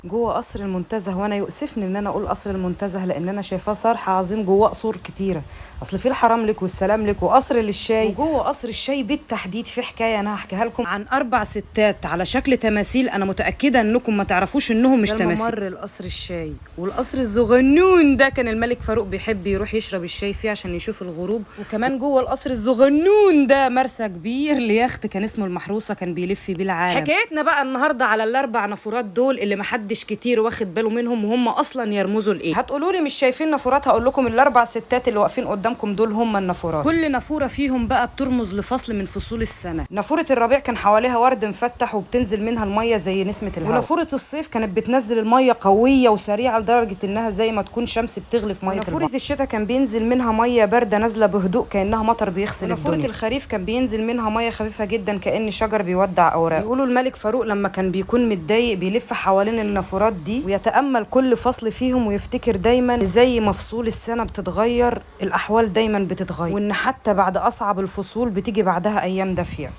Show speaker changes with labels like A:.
A: جوه قصر المنتزه، وانا يؤسفني ان انا اقول قصر المنتزه لان انا شايفاه صرح عظيم جواه قصور كتيرة. اصل في الحرملك والسلاملك وقصر للشاي، وجوه قصر الشاي بالتحديد في حكاية انا هحكيها لكم عن 4 ستات على شكل تماثيل. انا متاكدة انكم ما تعرفوش انهم مش تماثيل. ممر القصر الشاي والقصر الزغنون ده كان الملك فاروق بيحب يروح يشرب الشاي فيه عشان يشوف الغروب. وكمان جوه القصر الزغنون ده مرسى كبير ليخت كان اسمه المحروسة، كان بيلف بيه العالم. حكايتنا بقى النهارده على ال4 نافورات دول اللي محدش كتير واخد باله منهم، وهم اصلا يرمزوا لايه. هتقولوا لي مش شايفين نافورات؟ هقول لكم ال4 ستات اللي واقفين قدامكم دول هم النافورات. كل نافورة فيهم بقى بترمز لفصل من فصول السنة. نافورة الربيع كان حواليها ورد مفتح وبتنزل منها المية زي نسمه الهواء، ونافوره الصيف كانت بتنزل المية قوية وسريعة لدرجة انها زي ما تكون شمس بتغلي في مية. نافورة الشتاء كان بينزل منها مية باردة نازله بهدوء كانها مطر بيغسل الدنيا. نافورة الخريف كان بينزل منها مية خفيفة جدا كأن شجر بيودع اوراقه. بيقولوا الملك فاروق لما كان بيكون متضايق بيلف حوالين النافورات دي ويتامل كل فصل فيهم ويفتكر دايما زي ما فصول السنة بتتغير الاحوال دايما بتتغير، وان حتى بعد اصعب الفصول بتيجي بعدها ايام دافيه.